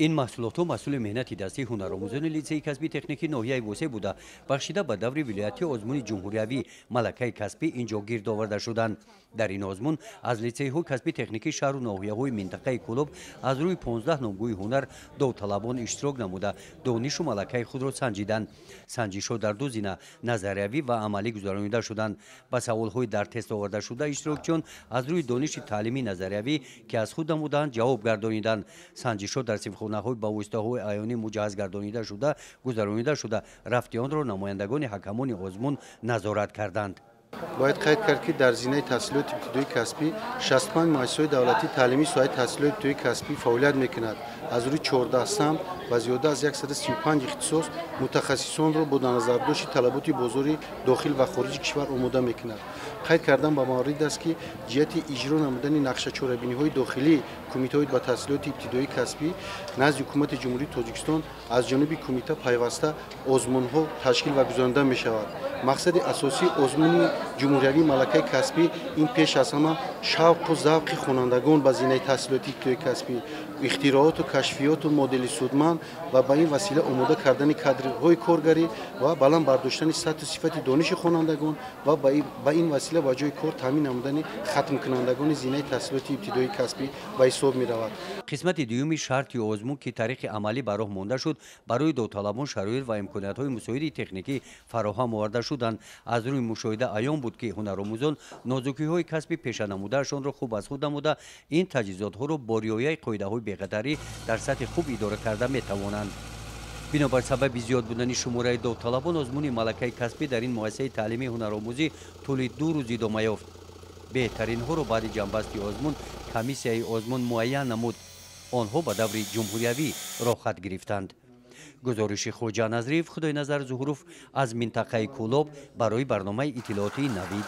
Ин маҳсулотҳо маҳсули меҳнати дастии ҳунаромӯзони литсейи касбии техникии ноҳияи Восеъ буда, бахшида ба даври вилоятии озмуни ҷумҳуриявӣ «Малакаи касбӣ» ин ҷо гирд оварда шуданд. Дар ин озмун аз литсейҳои касбии техникии шаҳру ноҳияҳои минтақаи Кӯлоб аз рӯи 15 номгӯи ҳунар довталабон иштирок намуда, донишу малакаи худро санҷиданд. Санҷишҳо дар ду зина, назариявӣ ва амалӣ, гузаронида шуданд. Ба саволҳои дар тест овардашуда иштирокчиён аз рӯи дониши таълимии назариявӣ, ки аз худ намудаанд, ҷавоб гардониданд. Санҷишҳо дар синфхонаҳои ба воситаҳои аёнӣ муҷаҳҳаз гардонида шуда гузаронида шуда, рафти онро намояндагони ҳакамони озмун назорат карданд. Бояд қайд кард, ки дар зинаи таҳсилоти ибтидоии касбӣ 65 муассисаҳои давлатии таълимии соҳаи таҳсилоти ибтидоии касбӣ фаъолият мекунад. Аз рӯи 14 самт ва зиёда аз 135 ихтисос мутахассисонро бо назардошти талаботи бозори дохил ва хориҷи кишвар омода мекунад. Қайд кардан ба маврид аст, ки ҷиҳати иҷро намудани нақшачорабиниҳои дохилии кумитаҳои ба таҳсилоти ибтидоии касбӣ назди Ҳукумати Ҷумҳурии Тоҷикистон аз ҷониби кумита пайваста озмунҳо ташкил ва гузаронида мешавад. Мақсади асосии озмуни ҷумҳуриявии «Малакаи касбӣ» ин пеш аз ҳама шавқу завқи хонандагон ба зинаи таҳсилоти ибтидоии касбӣ, ихтирооту кашфиёту модели судманд ва ба ин васила омода кардани кадрҳои коргарӣ ва баланд бардоштани сатҳу сифати дониши хонандагон ва ба ин васила ба ҷои кор таъмин намудани хатмкунандагони зинаи таҳсилоти ибтидоии касбӣ ба ҳисоб меравад. Қисмати дуюми шарти озмун, ки тариқи амалӣ ба роҳ монда шуд, барои довталабон шароит ва имкониятҳои мусоиди техникӣ фароҳам оварда шуданд. Аз рӯи мушоҳида аён буд, ки ҳунаромӯзон нозукиҳои касби пешанамудаашонро хуб аз худ намуда, ин таҷҳизотҳоро бо риояи қоидаҳои бехатарӣ дар сатҳи хуб идора карда метавонанд. Бинобар сабаби зиёд будани шумораи довталабон, озмуни «Малакаи касбӣ» дар ин муассисаи таълимии ҳунаромӯзӣ тӯли 2 рӯз идома ёфт. Беҳтаринҳоро баъди ҷамъбасти озмун комиссияи озмун муайян намуд. Онҳо ба даври ҷумҳуриявӣ роҳхат гирифтанд. Гузориши Хоҷа Назриев, Худойназар Зуҳуров аз минтақаи Кӯлоб барои барномаи иттилоотии «Навид».